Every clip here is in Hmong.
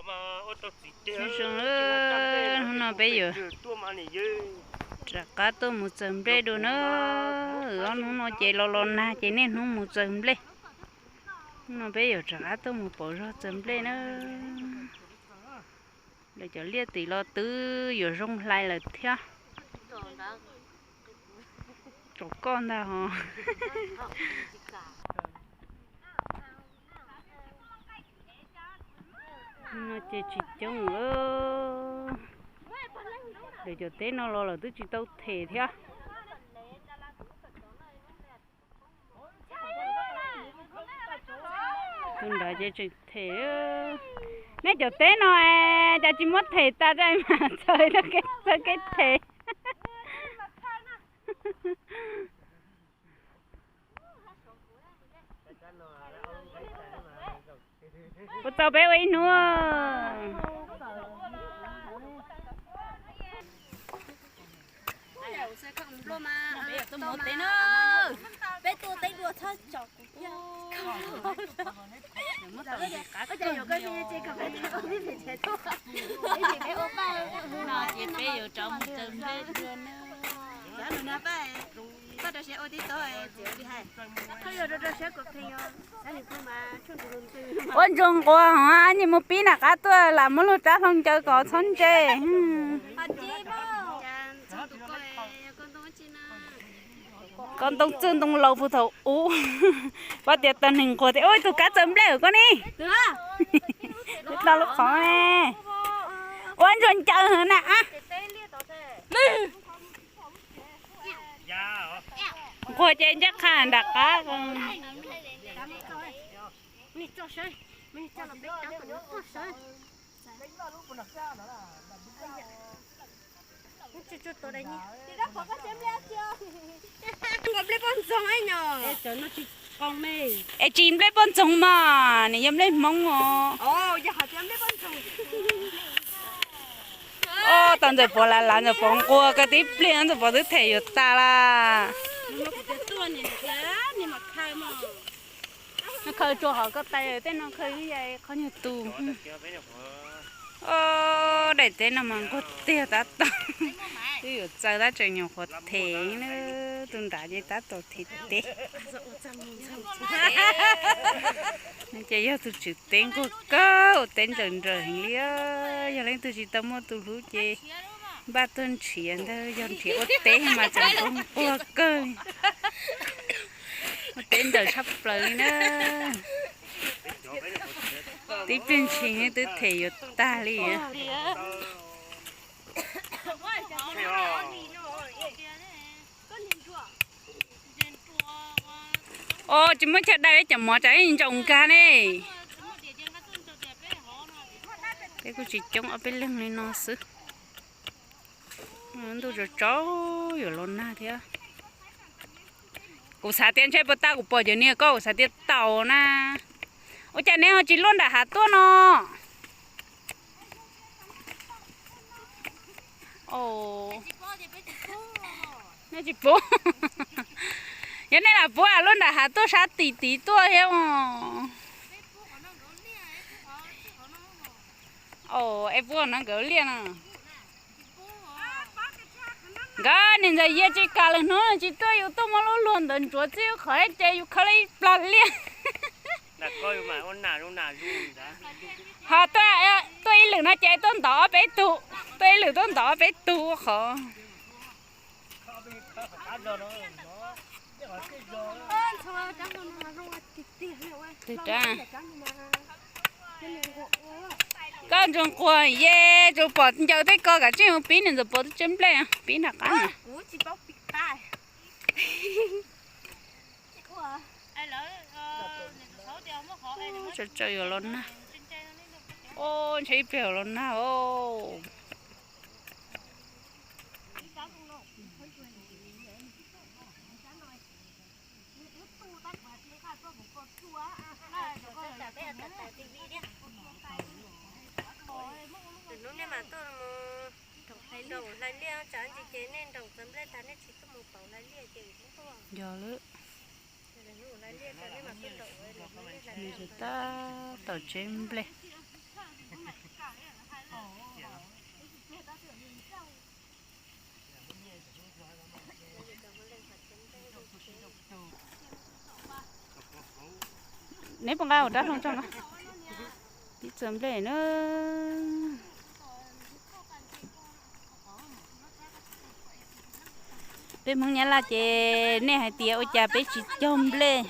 Zoo zoo, hnub no peb yuav rov qab tuaj mus txawg nplej dua na. Ob hnub no ces los los nag ces niaj hnub mus txawg nplej. Hnub no peb yuav rov qab tuaj mus pauv zog txawg nplej na. Lawv cov liaj tim los twb yuav zoo hlais lawm thiab. Tsaus koj ntag ho. No ces tsis coob lawm. Lawv cov teb no los lawv twb tsis tau them thiab. Tus nrad ces tseem them. Nej cov teb no cas tsis muab them tas, txawm txawg kev them. Kuv tau peb ua ib hnub. Peb tuaj teb dua txhob tso kuv thiab. Ces peb yuav rov mus txawg nplej dua na. Ua ntsuag nquag hov, nyias mus pib nram qab tuaj lam muab luag rab hlau ncaws kom txhob ntse. Koj ntoo txwj ntoo laus puag thaum ub, pab tias tau neeg nquag tias ua ib tug kab txawg nplej koj ne. Tau lub qhov ne. Ua ntsuag ncaws na. Nquag ces ntsaj qha nram qab. Es tsis nplej poj ntxoog mas nws yog nplej Hmoob os. Os, tau ntxawm pov lav lav ntxawm pov nquag kawg tib pliag ntxawm pov twb them yuav tas las. Khaws tsuas hov koj tais tej no khaws ya qhov nyuag tus. Os, daim teb no mas nquag tiag tab tom. Twb yuav txaws tab tseem nyuam qhuav them na. Tus nrad ces tab tom them teb. Ces yog tus tswv teb nquag kawg, ua teb nrawm nrawm heev li. Yog leej twg tsis tau muaj tus hlub ces npaj tuaj nrhiav ntag, yog nrhiav ua teb mas tseem nquag nquag kawg. Ua teb nrawm tshaj plaws li na. Tib pliag ntshis twb them yuav tag li. Os, tsis muaj chaw dai cov mov tsam ntsaum nkag ne. Peb kuj tsis coob, ob peb leeg li no xwb. Ntuj tsaus tsaus yuav los nag thiab. Kuv xav tias ntshe puas tau, kuv pom cov niag koj kuv xav tias tau na. Ua cas neb ho tsis luaj nram hav tuaj no? Nej tsis pub. Yog nej lam pub luaj nram hav tuaj sab tid tid tuaj thiab os. Es pub no nkawd liaj no. Nkawd niag ntxawm Yias tsis kam lawm hnub tsis tuaj, yus tuaj muab lub luag ntawd ntsuav txij lub qhov ces yus khawb lawm ib plag liaj. Ho tuaj ib lwm no ces tuaj ntov ob peb tug, tuaj ib lwm tuaj ntov ob peb tug ua qhov. Koj ntsuag nquag ye, tsuas pom ncaws tej ko kav tsij mus pib niam ntxawm pov tsev nplej, pib nram qab na. Tsaws tsaws yuav los nag. Ntshe ib pliag yuav los nag os. Hnub nej mam tuaj mus nraum hlais liaj, tsam ntsis ces nej nraum txawv nplej tag nej tsis tuaj mus pauv hlais liaj ces kuv tuaj. Yog lawm. Nws tab tom tsev nplej. Neb puas nqa rab hlau tso nqa. Tib txawg nplej na. Peb Hmoob Nyab Laj ces nej hais tias ua cas peb tsis cog nplej,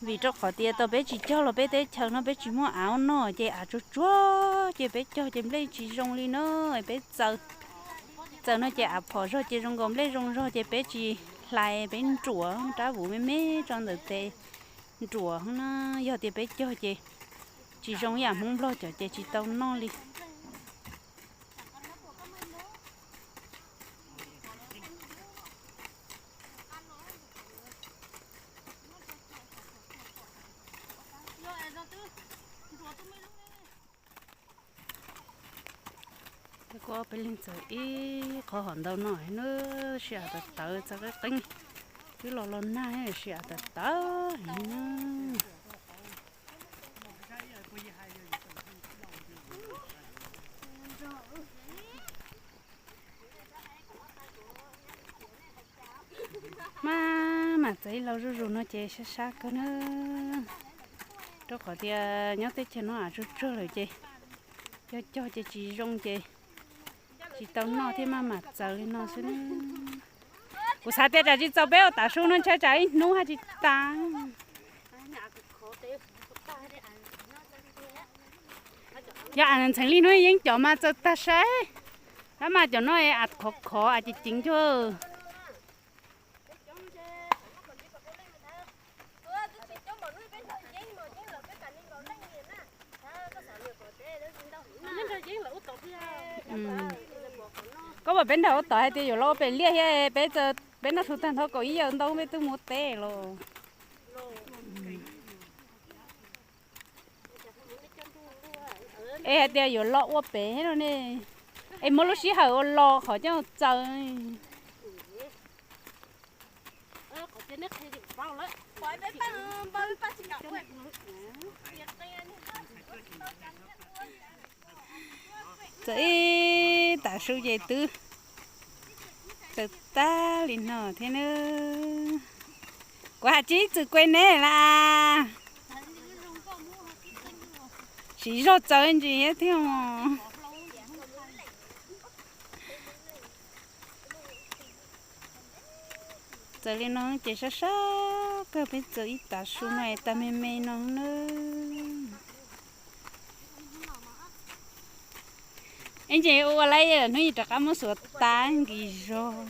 vim rau qhov tias tau peb tsis cog los peb teb chaws no peb tsis muaj av noj ces av tsuag tsuag ces peb cog ces nplej tsis zoo li na. Peb txaws, txaws no ces av phom zog ces zoo nkaus nplej zoo zog ces peb tsis hlais, peb nruam rab vuv me me tso ntawm tes nruam na. Yog tias peb cog ces tsis zoo ib yam Hmoob Nplog cov ces tsis tau noj li. Kuv peb leeg txaws ib qho hom ntau no na, sij hawm tawv tawv txaws qeeb qeeb, twb los los nag sij hawm tawv tawv heev na. Maj mam txaws ib lau zuj zus no ces sab sab kawg na, rau qhov tias nyob teb chaws no av tsuag tsuag lawm ces cog cog ces tsis zoo ces tsis tau noj thiab maj mam txaws li no xwb na. Kuv xav tias tsam tsis txaus peb ua tav su no ntshai tsam ib hnub haj tsis tas. Yog ntxheev li hnub yeeb cov mas txaws tag sai, tab mas cov no av khov khov av ceev ceev cuag. Koj pom peb nrog ua tod hais tias yuav los ua pem liaj thiab, peb noj su tag nrho kaum ib yawm ntau peb twb mus teb los. Es hais tias yuav los ua pem no ne, es muab lub sij hawm ua los qhov coj txaws. Txaws ib tav su ces twb txaws tag li no thiab na. Kuv hais tsis txwm kuv neb las, siv zog txaws ntsis thiab. Txaws li no ces sab sab kawg, peb txaws ib tav su no es tag me me no na. Ib ntsis ua lawm hnub yim rov qab muab xuav tas nkis zog.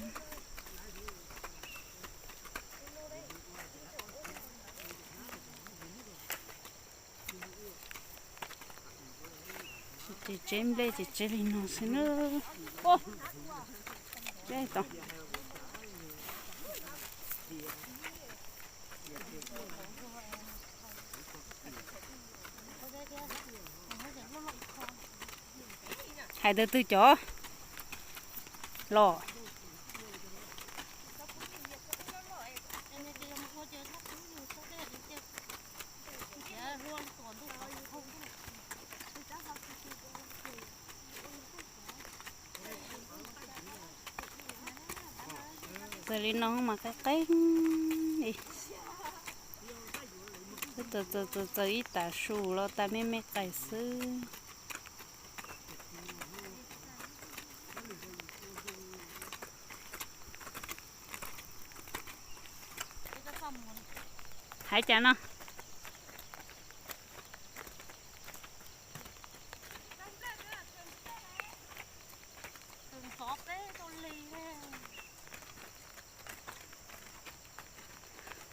Ces tseb nplej ces tseb li no xwb na. Hais ntawd twg cov los. Txaws li no mas qeeb qeeb li. Txaws txaws ib tav su los tas me me qais xwb. Hais cas no?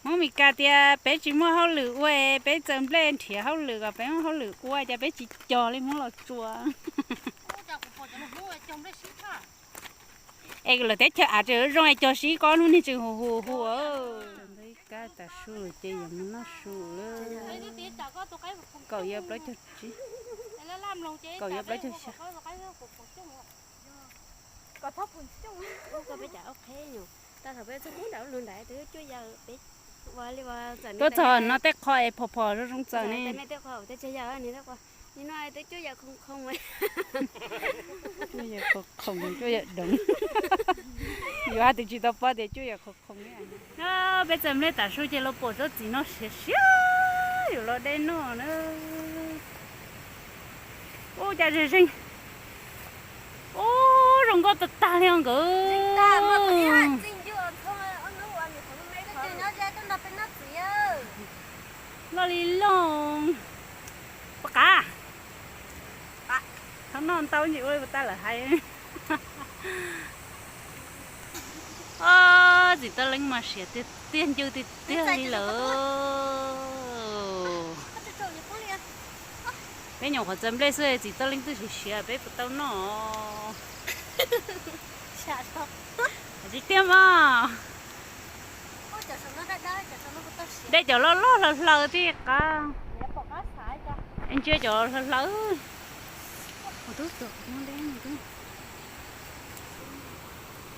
Hmoob Mes Kas tias peb tsis muaj hauj lwm ua, peb txaws nplej nrhiav hauj lwm kom peb muaj hauj lwm ua, cas peb tsis cog li Hmoob Los Tsuas. Es lawv teb chaws av tseem zoo es cog sib kob hnub niag tseem hu hu hu. Ntawd ib kab tas su ces yuav mus noj su lawm. Kaum yau plaub caug tsib, kaum yau plaub caug xya. Tuaj txog no tej qho es phom phom zoo zoo txawm ne. Nim no twb cuaj yam khoom khoom. Cuaj yam khoom khoom, cuaj yam doov. Yuav hais tias tsis tau paub tias cuaj yam khoom khoom li. Peb txawm nplej tam su ces los pom tsob txiv no siav siav, yuav los dej noj na. Ub, cas zeeg zeeg. Ub, zoo nkauj tag tag li os nkawd. Loj li loj. Puas qab? Thaum noj ntau ntsis ua li puas tas lawm hais. Txiv Tooj Leej mas siav tiag tiag, ncw tiag tiag li lawm. Peb nyuam qhuav txawm nplej xwb txiv Tooj Leej twb siav siav, peb puas tau noj? Tsis tiag mas. Dej cov loj loj hlaws hlaws thiab qab. Ntsia cov hlaws hlaws. Ua tub tuam no deb no.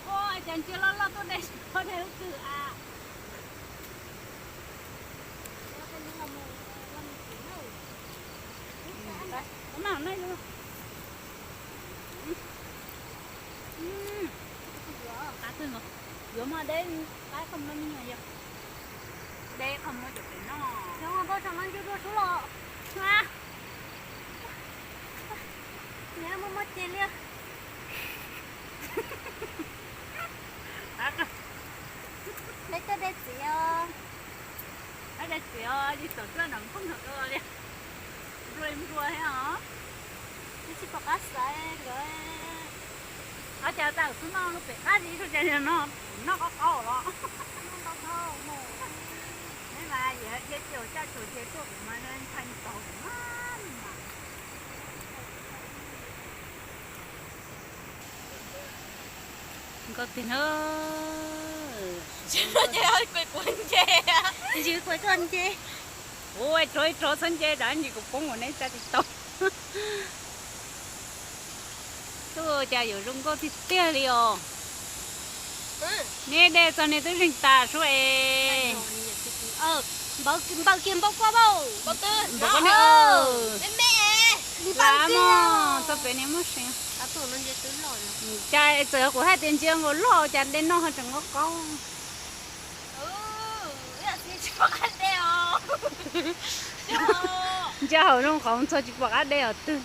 Ua cas ntsia loj loj tuaj dej, dej lub twg a? Qab twg nkaus? Yuav muaj deb, qab qhov muaj me nyuam yog deb qhov muaj cov pem no. Cov uas npau tseem no ncw dua sub los. Neb muaj muaj ces liaj. Peb tuaj de txiv os. Peb de txiv os, yus txawm tuaj nram nphooj nram dua li. Nplua nplua thiab os. Twb tsis pom qab xaiv nkawd. Ab, cas tau xub noj lub pem qab zib zoo cas no, noj qaub qaub los. Neb mas yog cia caum caj caum ces tuaj kuv mas ntshai tau kuv mas. Nkauj tiag na. Ces kuv nce, ntsis kuv tuaj nce. Ua rov rov txhob nce rov ntsis kuv poob ua neb tsa tsis tau. Tuaj cas yuav zoo nkauj tiag tiag li os. Neb dej txog neb twb zeeg tas sub es. Npaum kiag npau kua npaum. Npaum kua ne. Txog pem ne muab seev. Cas txawm kuv hais tias ntsia nkaus loj cas dej noj ho tseem qaub qaub. Ntsia hauv zoo qhov txog tsis pom qab dej os twg.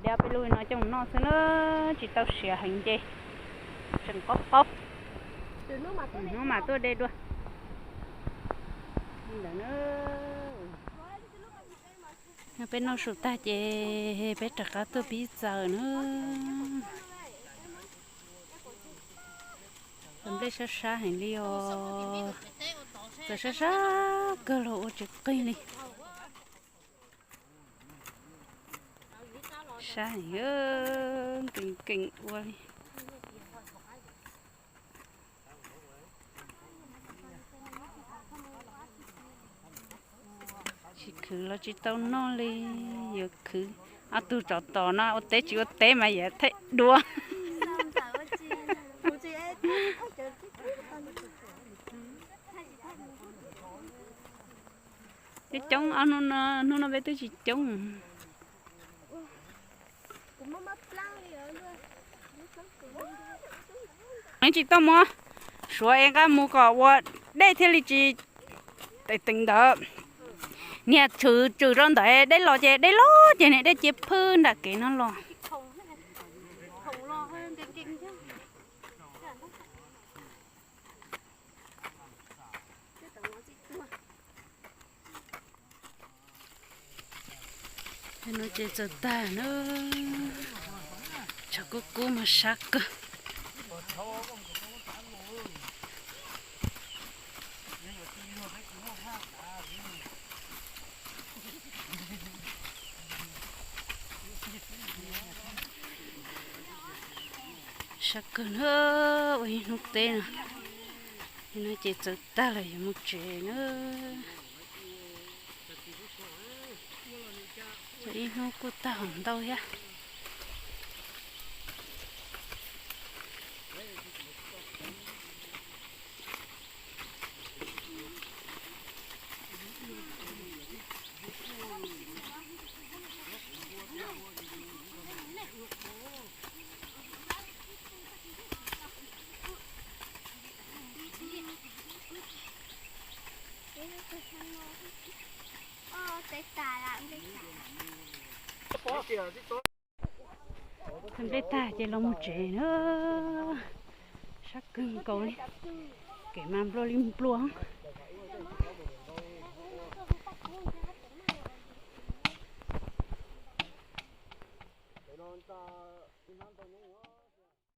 Dej peb lub no coj mus noj xwb na, tsis tau siav heev nce, tseem qaub qaub. Hnub mam tuaj de dua. Ntawd na. Peb noj su tag ces peb rov qab tuaj pib txaws na. Txaws nplej sab sab heev li os. Txaws sab sab kawg los ua tsis qig li. Sab heev, nkees nkees ua li. Tsis khwv los tsis tau noj li, yuav khwv. Ob tug tsov tom no ua teb tsis ua teb mas yuav thaij dua. Coob coob, hnub no peb twb tsis coob. Tsis tau muab suav es nqa mus kom ua dej thiaj li tsis teem ntawd. Niag tshwm tswm rau ntawd dej los ces dej los ces niag dej cia phwj nram kev no los. No ces txaws tag na, tshav kub kub mas sab kawg. Sab kawg na, ua ib hnub teb no, no ces txaws tag lawm yuav mus tsev na. Ib hnub kuj tag hauv ntau thiab. Thaij nplej tag ces los mus tsev na. Sab kawg nkaus li. Kev mas nplua li nplua.